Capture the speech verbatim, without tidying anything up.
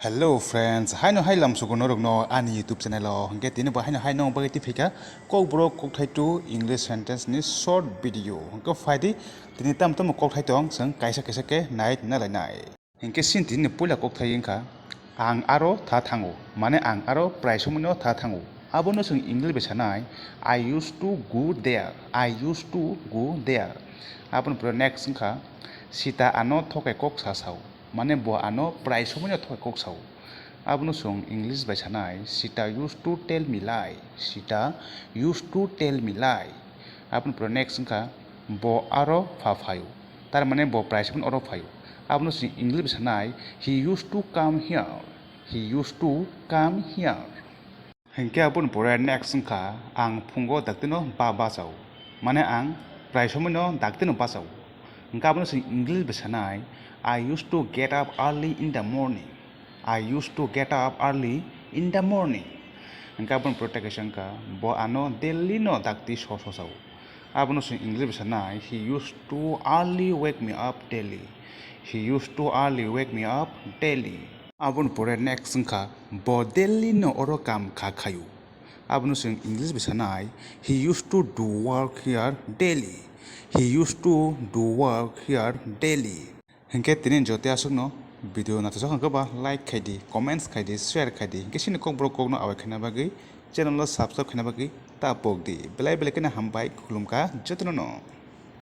Hello friends, haino hai lamsugo norokno ani YouTube channel o. Hwnkhe tini bo haino hai nong bagwi tiphika Kokborok kokthai two English sentence ni short video. Hwnkhe phaidi tini tamo tamo kokthai tong chwng kaisa kaisa khe nai na lainai. Hwnkhe chini tini puila kokthai wngkha, ang aro tha thango, mane ang aro prai somoino tha thango. Abono chwng English bai sanai, I used to go there, I used to go there. Aboni pore next wngkha, Sita ano thokai kok sa sao. Mane bo ano prai somoino thokai kok sao. Abono chwng English bai sanai, Sita used to tell me lie. Sita used to tell me lie. Aboni pore next wngkha, bo aro pha phaio. Tar mane bo prai somoino oro phaio. Abono chwng English bai sanai, he used to come here. He used to come here. Hinkhe aboni pore next wngkha, ang phungo daktino ba bachao. Mane ang prai somoino daktino bachao. Hinkhe abono chwng English bai sanai, I used to get up early in the morning. I used to get up early in the morning. Hinkhe aboni pore tei kaisa wngkha, bo ano daily no dakti so so sao. Abono chwng English bai sanai, he used to early wake me up daily. He used to early wake me up daily. Aboni pore next wngkha, bo daily no oro kam kha khaio. Abono chwng English bai sanai, he used to do work here daily. He used to do work here daily. Hinkhe tini jotoi aswkno video naithokjak wngkha ba like khaidi, comments khaidi, share khaidi. Hinkhe chini Kokborok kokno awai khaina bagwi channel o subscribe khaina bagwi ta pokdi. Belai belai kheno hambai khulumkha jotono no.